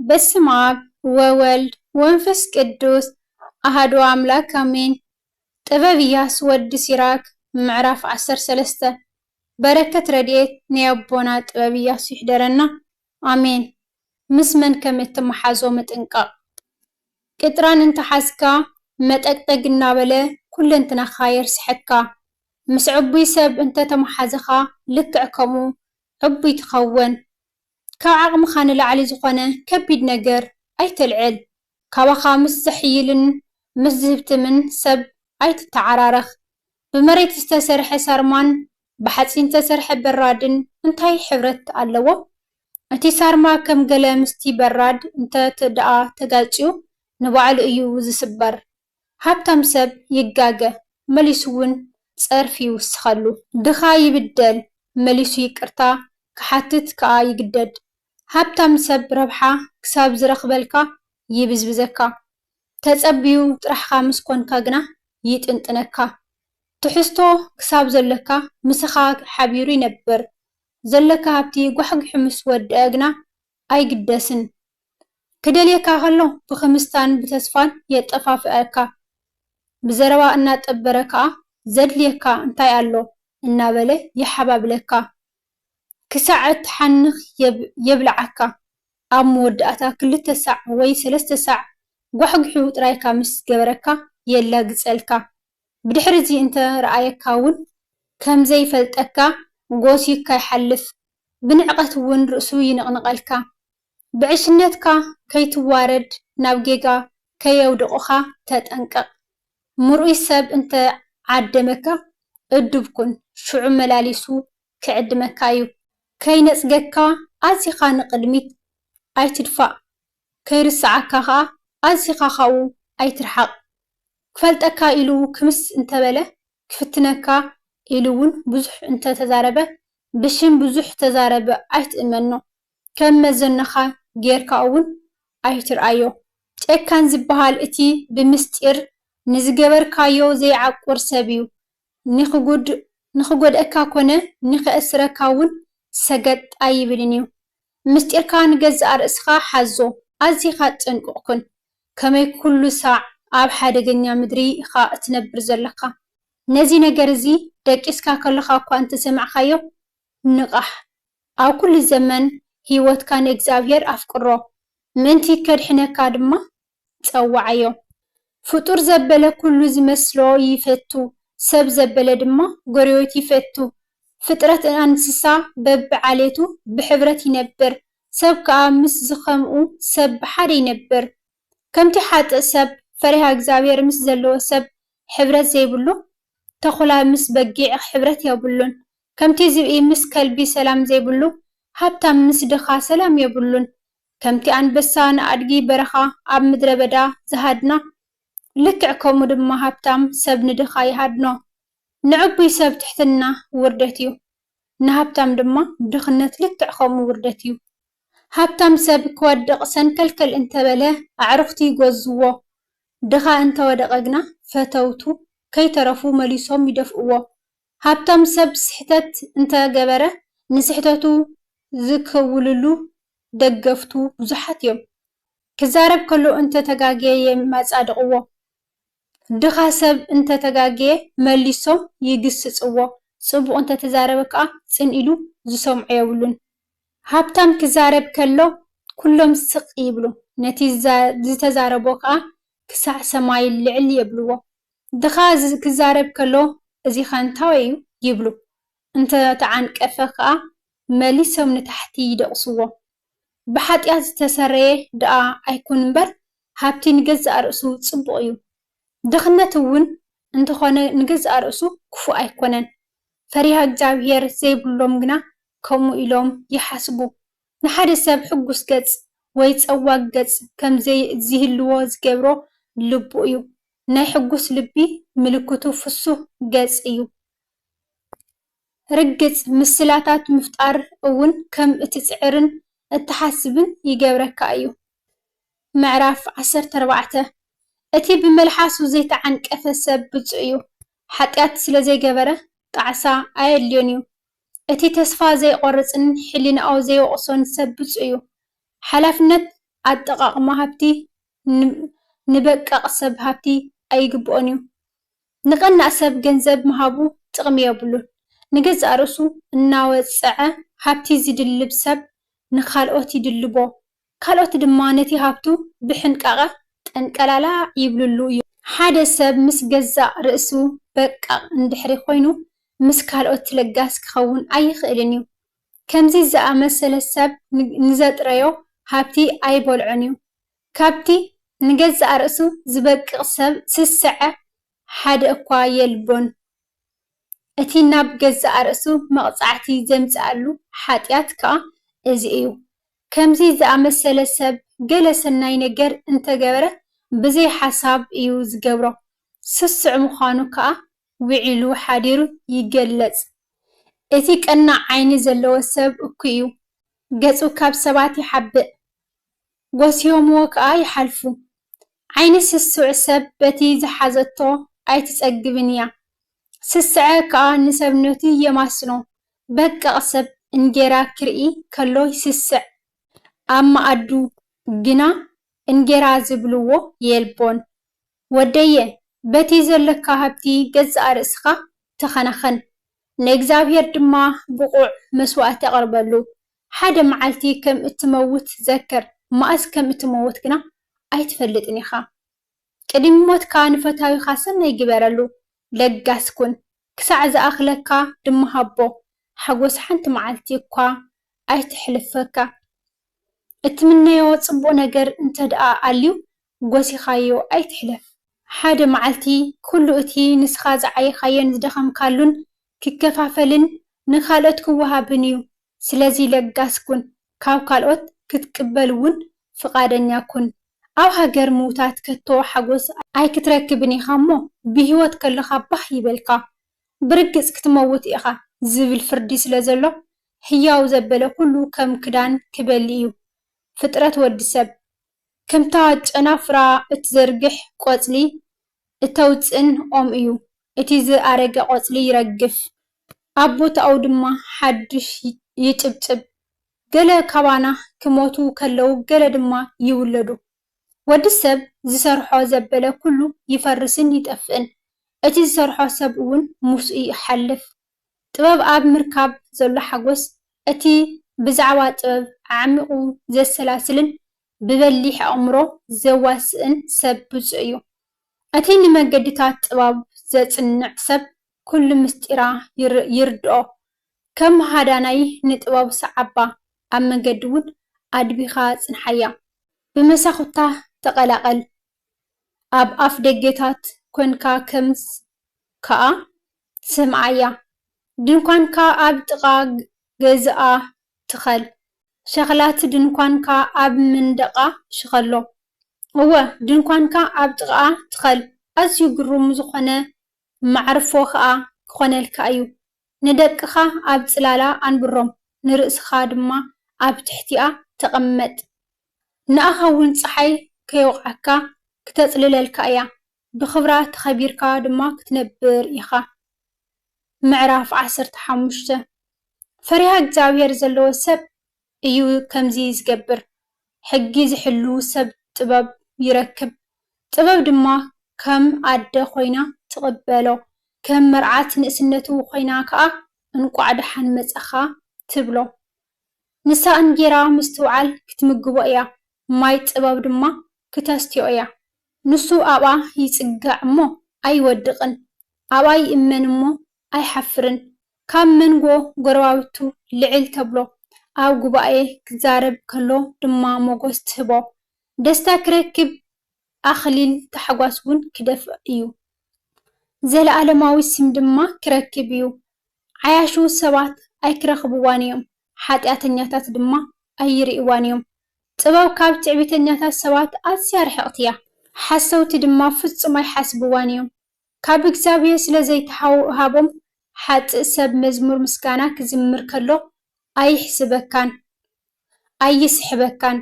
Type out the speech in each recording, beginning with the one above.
በስመ ኣብ ወወልድ ወመንፈስ ቅዱስ ኣሃዱ ኣምላክ ኣሜን። ጥበብ ኢያሱ ወዲ ሲራክ ምዕራፍ ዓሰርተ ሰለስተ። በረከት ረድኤት ናይ ኣቦና ጥበብ ኢያሱ ይሕደረና ኣሜን። ምስ መን ከም እትመሓዞ ምጥንቃቕ። ቅጥራን እንተሓዝካ መጠቅጠግ እናበለ ኩለንትናኻ የርስሐካ። ምስ ዕቡይ ሰብ እንተተመሓዘኻ ልክዕ ከምኡ ዕቡይ ትኸውን። ካብ ዓቕምኻ ንላዕሊ ዝኾነ ከቢድ ነገር ኣይተልዕል። ካባኻ ምስ ዘሕይልን ምስ ዝህብትምን ሰብ ኣይትተዓራረኽ። ብመሬት ዝተሰርሐ ሳርማን ብሓጺን ዝተሰርሐ በራድን እንታይ ሕብረት ኣለዎም? እቲ ሳርማ ከም ገለ ምስቲ በራድ እንተ ደኣ ተጋጭዩ ንባዕሉ እዩ ዝስበር። ሃብታም ሰብ ይጋገ፣ መሊሱ እውን ጸርፊ ይውስኸሉ። ድኻ ይብደል፣ መሊሱ ይቅርታ ክሓትት ከኣ ይግደድ። ሃብታም ሰብ ረብሓ ክሳብ ዝረኽበልካ ይብዝብዘካ። ተጸብዩ ጥራሕኻ ምስ ኮንካ ግና ይጥንጥነካ። ትሕዝቶ ክሳብ ዘሎካ ምስኻ ሓቢሩ ይነብር። ዘሎካ ሃብቲ ጓሕጒሑ ምስ ወደአ ግና ኣይግደስን። ክደልየካ ከሎ ብኽምስታን ብተስፋን የጠፋፍኣካ። ብዘረባ እናጠበረ ከኣ ዘድልየካ እንታይ ኣሎ እናበለ የሓባብለካ። ክሳዕ እትሓንኽ የብ-፣ የብልዓካ። ኣብ መወዳእታ ክልተ ሳዕ ወይ ሰለስተ ሳዕ ጓሕጒሑ ጥራይካ ምስ ገበረካ የላግጸልካ። ብድሕሪ እዚ እንተ ረኣየካ እውን ከም ዘይፈልጠካ ጎስዩካ ይሓልፍ። ብንዕቀት እውን ርእሱ ይንቕንቐልካ። ብዕሽነትካ ከይትዋረድ ናብ ጌጋ ከየውድቑኻ ተጠንቀቕ። ምርኡይ ሰብ እንተ ዓደመካ እዱብ ኩን፣ ሽዑ መላሊሱ ክዕድመካ እዩ። ከይነጽገካ ኣዚኻ ንቕድሚት ኣይትድፋእ፣ ከይርስዓካ ኸኣ ኣዚኻ ኻብኡ ኣይትርሓቕ። ክፈልጠካ ኢሉ ክምስ እንተበለ፣ ክፍትነካ ኢሉ እውን ብዙሕ እንተተዛረበ፣ ብሽም ብዙሕ ተዛረበ ኣይትእመኖ። ከም መዘኖኻ ጌርካ እውን ኣይትርኣዮ። ጨካን ዝበሃል እቲ ብምስጢር ንዝገበርካዮ ዘይዓቁር ሰብ እዩ። ንኽጉድ-፣ ንኽጎድኣካ ኮነ ንኸእስረካ እውን ሰገጥ ኣይብልን እዩ። ምስጢርካ ንገዛእ ርእስኻ ሓዞ፣ ኣዚኻ ጥንቁቕ ኩን። ከመይ ኩሉ ሳዕ ኣብ ሓደገኛ ምድሪ ኢኻ እትነብር ዘለኻ? ነዚ ነገር እዚ ደቂስካ ከለኻ እኳ እንተሰማዕካዮ፣ ንቓሕ። ኣብ ኩሉ ዘመን ህይወትካ ንእግዚኣብሔር ኣፍቅሮ፣ ምእንቲ ከድሕነካ ድማ ጸውዓዮ። ፍጡር ዘበለ ኩሉ ዝመስሎ ይፈቱ፣ ሰብ ዘበለ ድማ ጎረቤቱ ይፈቱ። ፍጥረት እንስሳ በብዓሌቱ ብሕብረት ይነብር፣ ሰብ ከኣ ምስ ዝኸምኡ ሰብ ብሓደ ይነብር። ከምቲ ሓጥእ ሰብ ፈሪሃ እግዚኣብሔር ምስ ዘለዎ ሰብ ሕብረት ዘይብሉ፣ ተኹላ ምስ በጊዕ ሕብረት የብሉን። ከምቲ ዝብኢ ምስ ከልቢ ሰላም ዘይብሉ፣ ሃብታም ምስ ድኻ ሰላም የብሉን። ከምቲ ኣንበሳ ንኣድጊ በረኻ ኣብ ምድረ በዳ ዝሃድና፣ ልክዕ ከምኡ ድማ ሃብታም ሰብ ንድኻ ይሃድኖ። ንዕቡይ ሰብ ትሕትና ውርደት እዩ፣ ንሃብታም ድማ ድኽነት ልክዕ ከምኡ ውርደት እዩ። ሃብታም ሰብ ክወድቕ ሰንከልከል እንተበለ ኣዕሩኽቱ ይጎዝዎ፣ ድኻ እንተወደቐ ግና ፈተውቱ ከይተረፉ መሊሶም ይደፍእዎ። ሃብታም ሰብ ስሕተት እንተገበረ ንስሕተቱ ዝከውልሉ ደገፍቱ ብዙሓት እዮም። ክዛረብ ከሎ እንተተጋገየ የማጻድቕዎ። ድኻ ሰብ እንተተጋገየ መሊሶም ይግስጽዎ። ጽቡቕ እንተተዛረበ ከኣ ጽን ኢሉ ዝሰምዖ የብሉን። ሃብታም ክዛረብ ከሎ ኩሎም ስቕ ይብሉ። ነቲ ዝዛ-፣ ዝተዛረቦ ከኣ ክሳዕ ሰማይ ልዕል የብልዎ። ድኻ ዝ-፣ ክዛረብ ከሎ "እዚኸ እንታወይ እዩ?" ይብሉ። እንተተዓንቀፈ ከኣ መሊሶም ንታሕቲ ይደቕስዎ። ብሓጢኣት ዝተሰረየ ደኣ ኣይኩን እምበር፣ ሃብቲ ንገዛእ ርእሱ ጽቡቕ እዩ። ድኽነት እውን እንተኾነ ንገዛእ ርእሱ ክፉእ ኣይኮነን። ፈሪሃ እግዚኣብሔር ዘይብሎም ግና ከምኡ ኢሎም ይሓስቡ። ንሓደ ሰብ ሕጉስ ገጽ ወይ ጸዋግ ገጽ ከም ዘይ-፣ ዝህልዎ ዝገብሮ ልቡ እዩ። ናይ ሕጉስ ልቢ ምልክቱ ፍሱህ ገጽ እዩ። ርግጽ፣ ምስላታት ምፍጣር እውን ከም እትጽዕርን እትሓስብን ይገብረካ እዩ። ምዕራፍ ዓሰርተ ኣርባዕተ። እቲ ብመልሓሱ ዘይተዓንቀፈ ሰብ ብጹእ እዩ። ሓጢኣት ስለ ዘይገበረ ጣዕሳ ኣየድልዮን እዩ። እቲ ተስፋ ዘይቆርጽን ሕሊናኡ ዘይወቕሶን ሰብ ብጹእ እዩ። ሓላፍነት ኣጠቓቕማ ሃብቲ ን-፣ ንበቃቕ ሰብ ሃብቲ ኣይግብኦን እዩ። ንቐናእ ሰብ ገንዘብ ምሃቡ ጥቕሚ የብሉን። ንገዛእ ርእሱ እናወጸዐ ሃብቲ ዝድልብ ሰብ ንኻልኦት ይድልቦ። ካልኦት ድማ ነቲ ሃብቱ ብሕንቃቐ ጠንቀላላ ይብልሉ እዩ። ሓደ ሰብ ምስ ገዛእ ርእሱ በቃቕ እንድሕሪ ኮይኑ፣ ምስ ካልኦት ለጋስ ክኸውን ኣይኽእልን እዩ። ከምዚ ዝኣመሰለ ሰብ ን-፣ ንዘጥረዮ ሃብቲ ኣይበልዖን እዩ። ካብቲ ንገዛእ ርእሱ ዝበቅቕ ሰብ ስስዐ ሓደ እኳ የልቦን። እቲ ናብ ገዛእ ርእሱ መቕጻዕቲ ዘምጽኣሉ ሓጢኣት ከኣ እዚ እዩ። ከምዚ ዝኣመሰለ ሰብ ገለ ሰናይ ነገር እንተገበረ ብዘይ ሓሳብ እዩ ዝገብሮ። ስሱዕ ምዃኑ ከኣ ውዒሉ ሓዲሩ ይገለጽ። እቲ ቀናእ ዓይኒ ዘለዎ ሰብ እኩይ እዩ። ገጹ ካብ ሰባት ይሓብእ። ጎስዮምዎ ከኣ ይሓልፉ። ዓይኒ ስሱዕ ሰብ በቲ ዝሓዘቶ ኣይትጸግብን እያ። ስስዐ ከኣ ንሰብነቱ የማስኖ። በቃቕ ሰብ እንጌራ ክርኢ ከሎ ይስስዕ። ኣብ መኣዱ ግና እንጌራ ዝብልዎ የልቦን። ወደየ፣ በቲ ዘለካ ሃብቲ ገዛእ ርእስኻ ተኸናኸን፣ ንእግዚኣብሔር ድማ ብቑዕ መስዋእቲ ኣቕርበሉ። ሓደ መዓልቲ ከም እትመውት ዘክር። መኣስ ከም እትመውት ግና ኣይትፈልጥን ኢኻ። ቅድሚ ሞትካ ንፈታዊኻ ሰናይ ግበረሉ፣ ለጋስ ኩን። ክሳዕ ዝኣኽለካ ድማ ሃቦ። ሓጎስ ሓንቲ መዓልቲ እኳ ኣይትሕልፈካ። እትምነዮ ጽቡቕ ነገር እንተ ደኣ ኣልዩ፣ ጎሲኻዮ ኣይትሕለፍ። ሓደ መዓልቲ ኩሉ እቲ ንስኻ ዝዓየኻዮን ዝደኸምካሉን ክከፋፈልን ንኻልኦት ክወሃብን እዩ። ስለዚ ለጋስ ኩን፣ ካብ ካልኦት ክትቅበል እውን ፍቓደኛ ኩን። ኣብ ሃገር ምዉታት ከቶ ሓጎስ ኣይክትረክብን ኢኻ እሞ፣ ብህይወት ከለኻ ባህ ይበልካ። ብርግጽ ክትመውት ኢኻ ዝብል ፍርዲ ስለ ዘሎ፣ ህያው ዘበለ ኩሉ ከም ክዳን ክበሊ እዩ። ፍጥረት ወዲ ሰብ፣ ከምታ ጨናፍራ እትዘርግሕ ቆጽሊ እተውጽእን ኦም እዩ። እቲ ዝኣረገ ቆጽሊ ይረግፍ፣ ኣብ ቦታኡ ድማ ሓድሽ ይ-፣ ይጭብጭብ። ገለ ካባና ክሞቱ ከለዉ፣ ገለ ድማ ይውለዱ። ወዲ ሰብ ዝሰርሖ ዘበለ ኩሉ ይፈርስን ይጠፍእን፣ እቲ ዝሰርሖ ሰብ እውን ምስኡ ይሓልፍ። ጥበብ ኣብ ምርካብ ዘሎ ሓጎስ፣ እቲ ብዛዕባ ጥበብ ኣዕሚቑ ዘሰላስልን ብበሊሕ ኣእምሮ ዘዋስእን ሰብ ብጹእ እዩ። እቲ ንመገድታት ጥበብ ዘጽንዕ ሰብ ኩሉ ምስጢራ ይር-፣ ይርድኦ። ከም ሃዳናይ ንጥበብ ሰዓባ፣ ኣብ መገዲ እውን ኣድቢኻ ጽንሓያ። ብመሳኹታ ተቐላቐል፣ ኣብ ኣፍ ደገታት ኮንካ ከም ስ-፣ ከኣ ስምዓያ። ድንኳንካ ኣብ ጥቓ ግ-፣ ገዝኣ ትኸል፣ ሸኽላት ድንኳንካ ኣብ መንደቓ ሽኸሎ። እወ፣ ድንኳንካ ኣብ ጥቓኣ ትኸል፣ ኣዝዩ ግሩም ዝኾነ መዕርፎ ከኣ ክኾነልካ እዩ። ንደቅኻ ኣብ ጽላላ ኣንብሮም፣ ንርእስኻ ድማ ኣብ ትሕቲኣ ተቐመጥ። ንኣኻ እውን ጸሓይ ከይወቕዓካ ክተጽልለልካ እያ፣ ብኽብራ ተኸቢርካ ድማ ክትነብር ኢኻ። ምዕራፍ ዓሰርተ ሓሙሽተ። ፈሪሃ እግዚኣብሔር ዘለዎ ሰብ እዩ ከምዚ ዝገብር። ሕጊ ዝሕሉ ሰብ ጥበብ ይረክብ። ጥበብ ድማ ከም ኣደ ኮይና ትቕበሎ፣ ከም መርዓት ንእስነቱ ኮይና ከኣ እንቋዕ ደሓን መጻኻ ትብሎ። ንሳ እንጌራ ምስትውዓል ክትምግቦ እያ፣ ማይ ጥበብ ድማ ክተስትዮ እያ። ንሱ ኣብኣ ይጽጋዕ እሞ ኣይወድቕን፣ ኣብኣ ይእመን እሞ ኣይሓፍርን። ካብ መንጎ ጎረባብቱ ልዕል ተብሎ፣ ኣብ ጉባኤ ክዛረብ ከሎ ድማ ሞገስ ትህቦ። ደስታ ክረክብ ኣኽሊል ታሕጓስ እውን ክደፍእ እዩ። ዘለኣለማዊ ስም ድማ ክረክብ እዩ። ዓያሹ ሰባት ኣይክረኽብዋን እዮም፣ ሓጢኣተኛታት ድማ ኣይርእይዋን እዮም። ጥበብ ካብ ትዕቢተኛታት ሰባት ኣዝያ ርሕቕቲ እያ፣ ሓሰውቲ ድማ ፍጹም ኣይሓስብዋን እዮም። ካብ እግዚኣብሔር ስለ ዘይተሃቦም፣ ሓጥእ ሰብ መዝሙር ምስጋና ክዝምር ከሎ ኣይሕስበካን፣ ኣይስሕበካን።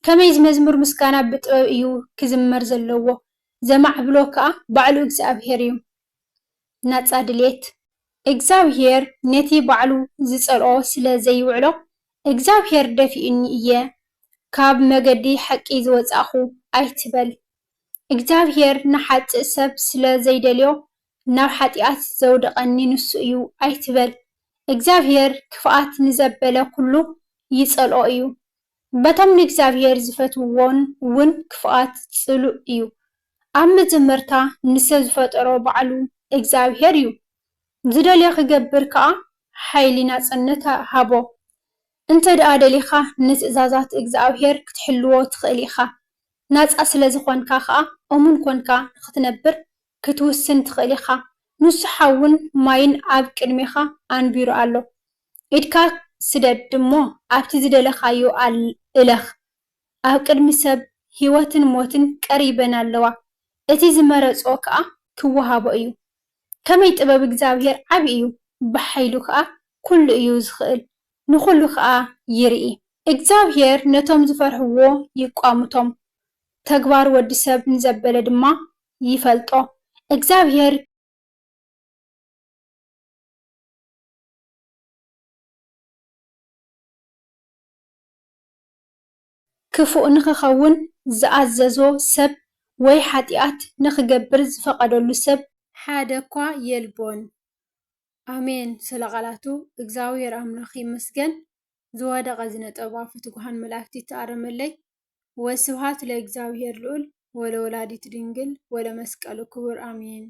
ከመይ መዝሙር ምስጋና ብጥበብ እዩ ክዝመር ዘለዎ፣ ዘማዕብሎ ከኣ ባዕሉ እግዚኣብሔር እዩ። ናጻ ድሌት። እግዚኣብሔር ነቲ ባዕሉ ዝጸልኦ ስለ ዘይውዕሎ፣ እግዚኣብሔር ደፊኡኒ እየ፣ ካብ መገዲ ሓቂ ዝወጻእኹ ኣይትበል። እግዚኣብሔር ንሓጥእ ሰብ ስለ ዘይደልዮ፣ ናብ ሓጢኣት ዘውደቐኒ ንሱ እዩ ኣይትበል። እግዚኣብሔር ክፍኣት ንዘበለ ኩሉ ይጸልኦ እዩ። በቶም ንእግዚኣብሔር ዝፈትውዎን እውን ክፍኣት ጽሉእ እዩ። ኣብ መጀመርታ ንሰብ ዝፈጠሮ ባዕሉ እግዚኣብሔር እዩ። ዝደልዮ ክገብር ከኣ ሓይሊ ናጽነት ሃቦ። እንተ ደኣ ደሊኻ ንትእዛዛት እግዚኣብሔር ክትሕልዎ ትኽእል ኢኻ። ናጻ ስለ ዝኾንካ ከኣ እሙን ኮንካ ንኽትነብር ክትውስን ትኽእል ኢኻ። ንሱ ሓውን ማይን ኣብ ቅድሜኻ ኣንቢሩ ኣሎ። ኢድካ ስደድ እሞ ኣብቲ ዝደለኻዮ ኣል-፣ እለኽ። ኣብ ቅድሚ ሰብ ህይወትን ሞትን ቀሪበን ኣለዋ። እቲ ዝመረጾ ከኣ ክወሃቦ እዩ። ከመይ ጥበብ እግዚኣብሔር ዓቢ እዩ፣ ብሓይሉ ከኣ ኩሉ እዩ ዝኽእል፣ ንኹሉ ከኣ ይርኢ። እግዚኣብሔር ነቶም ዝፈርህዎ ይቋምቶም፣ ተግባር ወዲ ሰብ ንዘበለ ድማ ይፈልጦ። እግዚኣብሔር ክፉእ ንኽኸውን ዝኣዘዞ ሰብ ወይ ሓጢኣት ንኽገብር ዝፈቐደሉ ሰብ ሓደ እኳ የልቦን። ኣሜን። ስለ ቃላቱ እግዚኣብሔር ኣምላኽ ይመስገን። ዝወደቐ ዝነጠባ ፍትጉሃን መላእክቲ ይተኣረመለይ። ወስብሃት ለእግዚኣብሔር ልዑል ወለወላዲት ድንግል ወለመስቀሉ ክቡር ኣሜን።